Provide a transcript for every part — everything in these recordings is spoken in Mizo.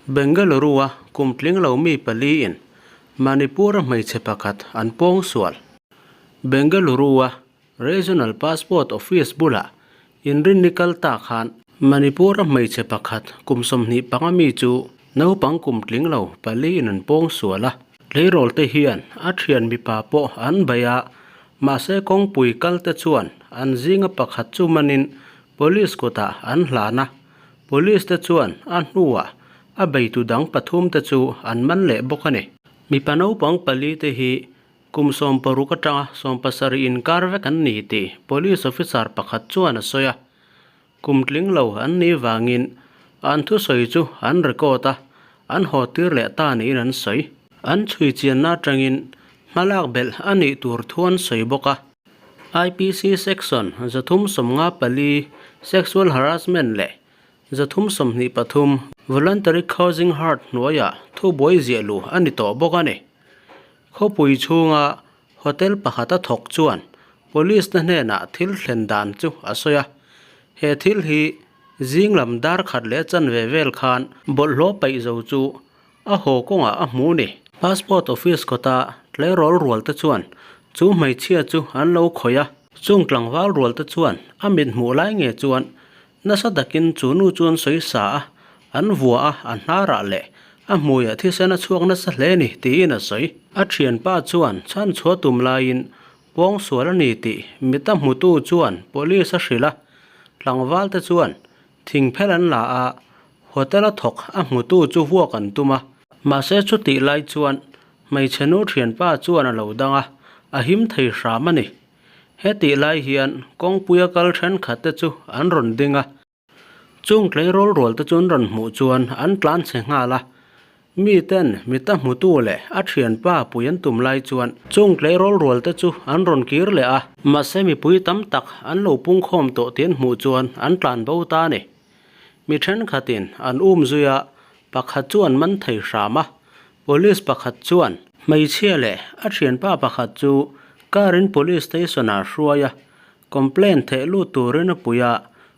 Bengaluru-a kum tling lo mi paliin Manipur-a hmeichhe pakhat an pawng sual. Bengaluru-a Regional Passport Office bulah inrinni kal ta khan Manipur-a hmeichhe pakhat kum 25 mi chu naupang kum tling lo paliin an pawng sual a. Tleirawl te hian a thian mipa pawh an bei a, mahse kawngpui kal te chuan an zinga pakhat chu manin Police kutah an hlan a. Police te chuan a hnuah a beitu dang pathum te chu an man leh bawk a ni. Mipa naupang pali te hi kum 60 atanga 70 inkar vek an ni tih Police officer pakhat chuan a sawi a. Kum tling lo an nih vangin an thusawi chu an record a, an haw tir leh ta niin an sawi. An chhui chianna atangin hmalak belh a nih tur thu an sawi bawk a. IPC Section 354 Sexual Harassment leh 323 Voluntary Causing Hurt hnuaiah thubuai ziah luh a ni tawh bawk a ni. Khawpui chhunga hotel pakhata thawk chuan Police te hnenah thil thlen dan chu a sawi a. He thil hi zing lam dar khat leh chanve vel khan bawlhhlawh paih zo chu A haw kawngah a hmu ni. Passport office kawta tleirawl rual te chuan chu hmeichhia chu an lo khawih a. Chung tlangval rual te chuan a mit hmuh lai nge chuan nasa takin chu nu chuan sawi sa a, an vua a, a hnarah leh a hmuiah thisen a chhuak nasa hle ni tiin a sawi. A thianpa chuan chhanchhuah tum laiin pawngsual a ni tih mita hmutu chuan police a hrilh a, tlangval te chuan Thingphel an la a, hotel a thawk a hmutu chu vuak an tum a. Mahse chutih lai chuan hmeichhe nu thianpa chuan a lo dang a, a him thei hram a ni. Hetih lai hian kawngpuia kal thenkhat te chu an rawn ding a. Chung tleirawl rual te chu an rawn hmuh chuan an tlan chhe nghal a. Mi ten mita hmutu leh a thianpa pui an tum lai chuan chung tleirawl rual te chu an rawn kir leh a. Mahse mipui tam tak an lo pungkhawm tawh tih an hmuh chuan an tlan bo ta a ni. Mi thenkhatin an um zui a, pakhat chu an man thei hram a. Police pakhat chuan hmeichhia leh a thianpa pakhat chu car in police station ah hruai a, complaint theh lut turin a pui a,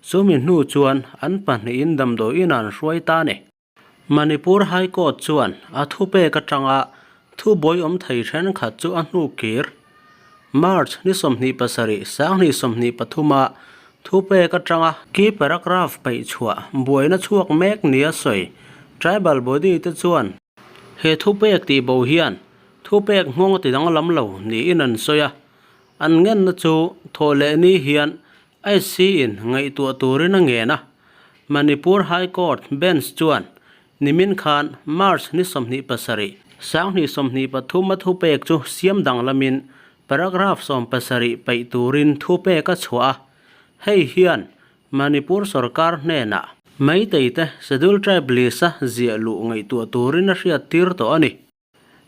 chumi hnu chuan an pahnihin damdawiin ah an hruai ta a ni. Manipur High Court chuan a thupek atanga thubuai awm thei thenkhat chu a hnu kir. March ni 27 2023 a thupek atanga key paragraph peih chhuah buaina chhuak mek nia sawi tribal body te chuan he thupek tih bo hian thupek nghawng ti danglam lo niin an sawi a, an ngenna chu thawh leh ni hian SC in ngaihtuah turin a ngen a, Manipur High Court Bench chuan nimin khan March ni 27, 2023 a thupek chu siam danglamin paragraph 17 peih turin thupek a chhuah a, hei hian Manipur sorkar hnenah Meitei te Schedule Tribe list-a ziah luh ngaihtuah turin a hriattir tawh a ni.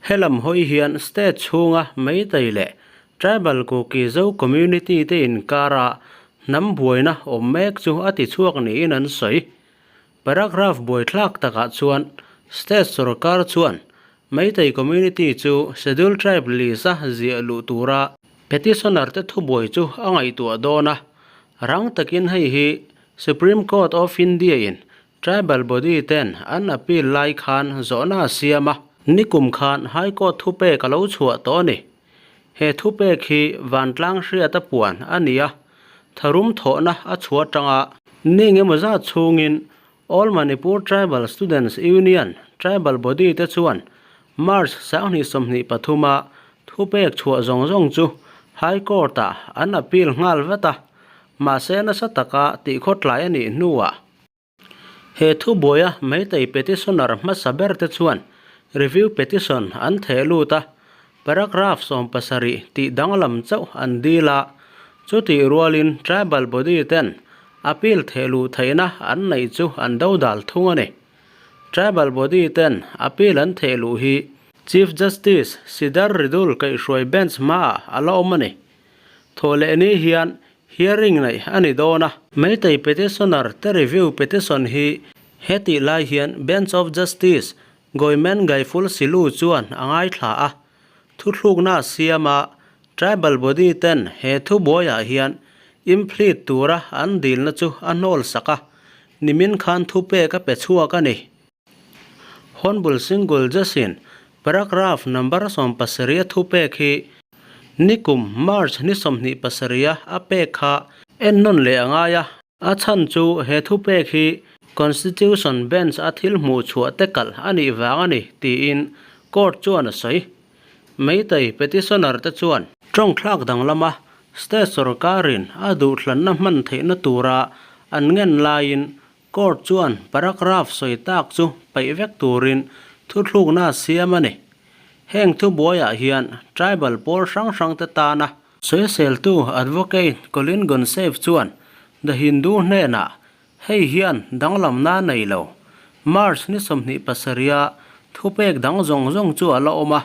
Helam hawi hian state chhunga Meitei leh Tribal Kuki Zo community te inkara hnam buaina awm mek chu a ti chhuak niin an sawi. Paragraph buaithlak takah chuan state sorkar chuan Meitei community chu Schedule Tribe list-a ziah luh tura petitioner te thubuai chu a ngaihtuah dawn a, rang takin hei hi Supreme Court of India in Tribal body ten an appeal lai khan zawhna a siam a. Nikum khan High Court thupek a lo chhuah tawh a ni. He thupek hi vantlang hriat a puan a ni a, tharum thawhna a chhuah atanga ni engemaw zat chhungin All Manipur Tribal Students Union Tribal body te chuan March 2023 a thupek chhuah zawng zawng chu High Court ah an appeal nghal vat a, mahse nasa taka tihkhawtlai a nih hnuah He thubuaia Meitei petitioner hmasa ber te chuan review petition an theh lut a, paragraph 70 tih danglam chauh an dil a, chutih rualin tribal body ten appeal theh luh theihna an neih chu an dodal thung a ni. Tribal body ten appeal an theh luh hi Chief Justice Sidar Ridul kaihhruai bench hmaah a la awm a ni. Thawhlehni hian hearing neih a ni dawn a. Meitei petitioner te review petition hi hetih lai hian Bench of Justice Goimen Gaiful Silu chuan a ngaithla a. Thuthlukna a siam a, Tribal body ten he thubuaiah hian implead tura an dilna chu a hnawl sak a, nimin khan thupek a pe chhuak a ni. Honbul Single Judge-in paragraph number 70 a thupek hi nikum March ni 27 a pek kha ennawn leh a ngai a. A chhan chu he thupek hi Constitution Bench a thil hmuh chhuah te kalh a nih vang a ni tiin court chuan a sawi. Meitei petitioner te chuan tawngthlak danglama state sorkarin a duhthlanna hman theihna tura an ngen laiin Court chuan paragraph sawi tak chu paih vek turin thuthlukna a siam a ni. Heng thubuaiah hian tribal pawl hrang hrangte tana sawiseltu Advocate Colin Gonsev chuan The Hindu hnenah hei hian danglamna a nei lo. March ni 27 a thupek dang zawng zawng chu a la awm a.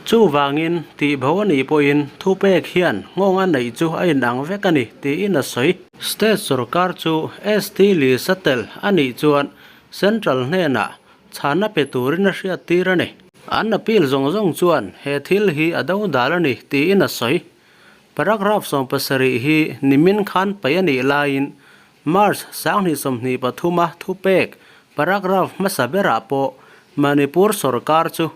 Chuvangin, tihbo a nih pawhin thupek hian nghawng a neih chu a inang vek a ni, tiin a sawi. State sorkar chu ST list a tel a nih chuan Central hnenah chhanna pe turin a hriattir a ni. An appeal zawng zawng chuan he thil hi a dodal a ni, tiin a sawi. Paragraph 70 hi nimin khan paih a nih laiin March 2023 a thupek paragraph hmasa berah pawh Manipur sorkar chu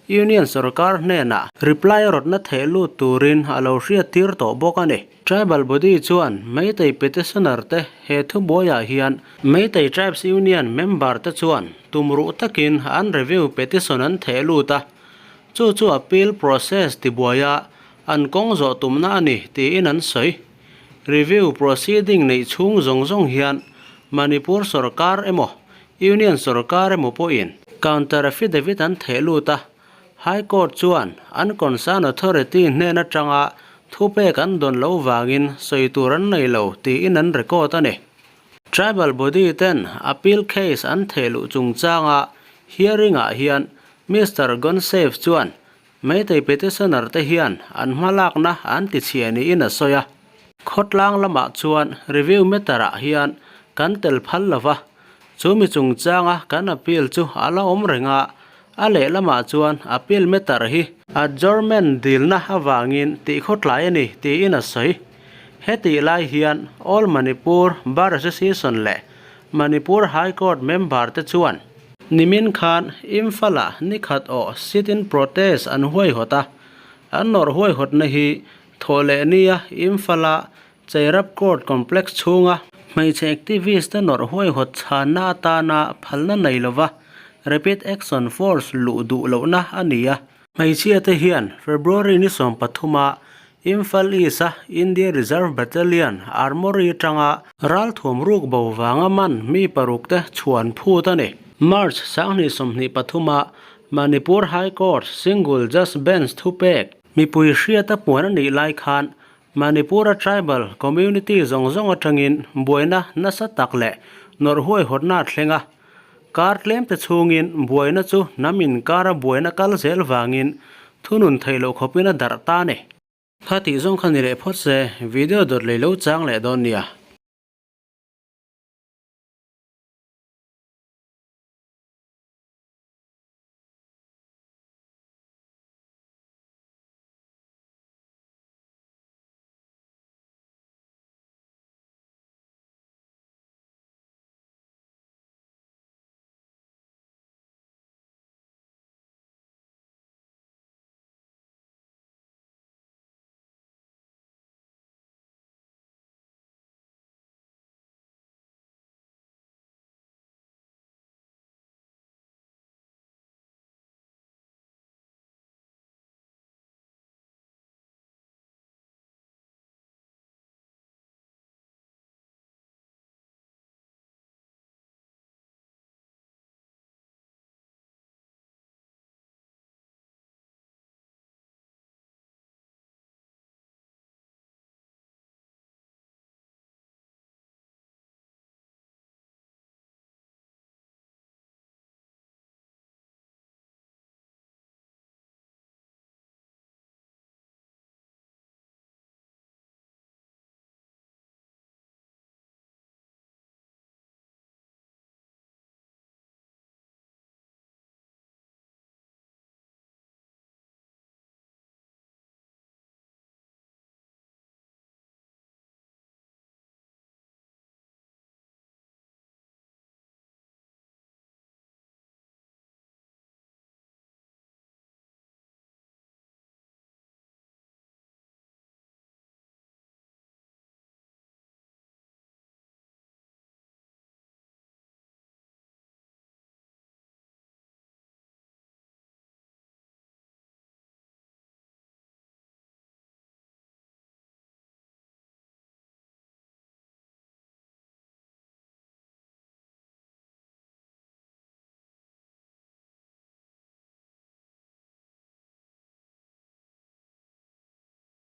Union sorkar hnenah reply rawtna theh lut turin a lo hriattir tawh bawk a ni. Tribal body chuan Meitei petitioner te he thubuaiah hian Meitei Tribes Union member te chuan tumruh takin an review petition an theh lut a, chu chu appeal process tibuaia an kawng zawh tumna a ni tiin an sawi. Review proceeding neih chhung zawng zawng hian Manipur sorkar emaw Union sorkar emaw pawhin counter affidavit an theh lut a, High Court chuan an concern authority hnen atanga thupek an dawn loh vangin sawi tur an nei lo tiin an record a ni. Tribal body ten appeal case an theh luh chungchanga hearing ah hian Mister Gonsaves chuan Meitei petitioner te hian an hmalakna an ti chhia niin a sawi a. Khawtlang lamah chuan review matter ah hian kan tel phal lo va, chu mi chungchanga kan appeal chu a la awm reng a, a lehlamah chuan appeal matter hi adjournment dilna avangin tih khawtlai a ni tiin a sawi. Hetih lai hian All Manipur Bar Association leh Manipur High Court member te chuan, Nimin khan Imphal-ah nikhat aw sit-in protest an huaihawt a, an nawrh huaihawtna hi thawhleh nia Imphal-a Cheirap Court Complex chhunga hmeichhe activist te nawrh huaihawt chhanna atana phalna nei lova Rapid Action Force luh duh lohna a ni a. Hmeichhia te hian February ni 13 a Imphal East a India Reserve Battalion Armory atanga ralthuam ruk bo vanga man mi paruk te chhuan phut a ni. March 2023 a Manipur High Court Single Judge Bench thupek mipui hriata puan a nih lai khan Manipur a tribal community zawng zawng atangin buaina nasa tak leh nawrh huaihawtna a thleng a. Kar tlemte chhungin buaina chu hnam inkara buaina kal zel vangin thunun theih loh khawpin a darh ta a ni. Kha tih zawng kha ni leh phawt se, video dawt lei lo chang leh dawn nia.